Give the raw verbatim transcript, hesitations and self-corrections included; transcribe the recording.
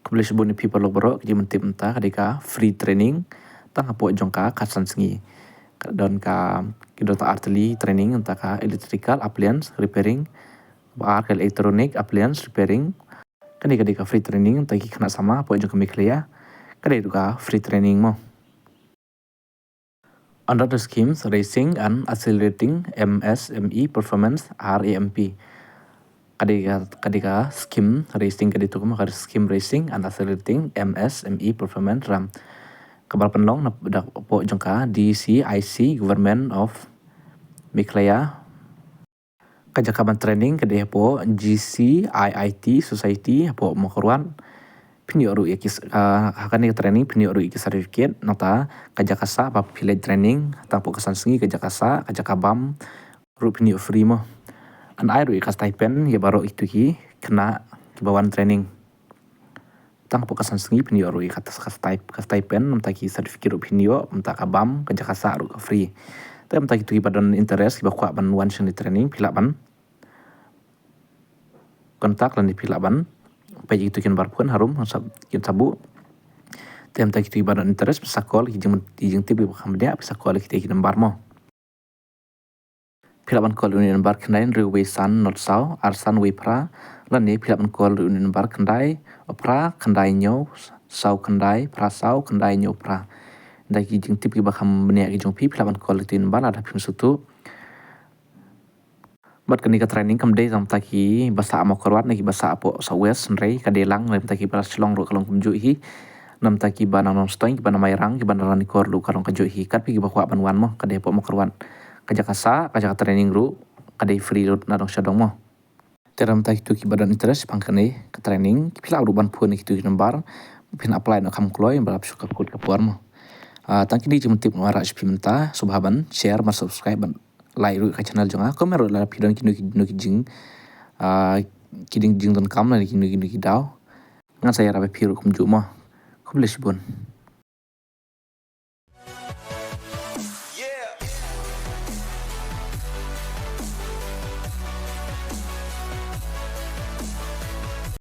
Khublei shibun ïa phi paralok baroh, ka jingpyntip mynta ka dei ka free training tang hapoh jong ka khatsan sngi. Ka don ka, ki don tang artylli training, mynta ka electrical appliance repairing, ba ar ka electronic appliance repairing. Kane ka dei ka free training, mynta ki khynnah samla hapoh jong ka Meghalaya. Ka dei ruh ka free training mo. Under the schemes Raising and Accelerating M S M E Performance, R A M P. Ka dei ka, ka dei ka scheme Raising, ka dei tu ka scheme Raising and Accelerating M S M E Performance, RAM. Kaba la pynlong na, da, hapoh jong ka D C I C, Government of Meghalaya. Ka jaka ban training ka dei hapoh G C I I T Society hapoh Mawkyrwat. Phin ïoh ruh ïa ki s-, ah, ha kane ka training phin ïoh ruh ïa ki certificate, nangta ka jaka sah ba phi leit training, tang hapoh khatsan sngi ka jaka sah, ka jaka bam ruh phin ïoh free mo. Yn ai ruh ïa ka stipend ïa baroh kito ki khynnah kiba wan training. Tang hapoh khatsan sngi phin ïoh ruh ïa ka, ka stip-, ka stipend, mynta ki certificate ruh phin ïoh, mynta ka bam, ka jaka sah ruh ka free. Te mynta kito kiba don interest, kiba kwah ban wan shane training, phi lah ban contact lane phi lah ban peit ïa kito ki number phone harum, sab-, kin sa buh. Te mynta kito kiba don interest, phin sa call, ki jing, ki jingtip kiba kham bniah, phin sa call ïa kito ki number mo. Phi lah ban call ïa une u number khyndai hynriew wei san nod saw ar san wei phra, lane phi lah ban call ïa une u number khyndai phra khyndai hynñiew saw khyndai phra saw khyndai hynñiew phra. Ynda ki jingtip kiba kham bniah ki jong phi, phi lah ban call ïa kito ki number lada phim sngewthuh. Bad kane ka training kam dei tang mynta kiba sah Mawkyrwat ne kiba sah hapoh South West, hynrei ka dei lang na bynta kiba la sha Shillong ruh ka long kumjuh hi. Na bynta kiba na Nongstoiñ, kiba na Mairang, kiba na Ranikor ruh ka long kajuh hi. Katba kiba kwah ban wan mo, ka dei hapoh Mawkyrwat. Ka jaka sah, ka jaka training ruh ka dei free ruh na dong sha dong mo. Te na bynta kito kiba don interest shaphang kane ka training, phi lah ruh ban phone ïa kito ki number, phin apply noh kham kloi, ba la pynshong ka kut ka por mo. Ah, tang kine ki jingpyntip nga wanrah sha phi mynta, sngewbha ban share, ban subscribe, ban like ruh ka channel jong nga. Comment ruh lada phi don kino kino ki jing, ah, ki jing, jingdonkam lane kino kino ki daw. Ngan sa ïarap ïa phi ruh kumjuh mo. Khublei shibun.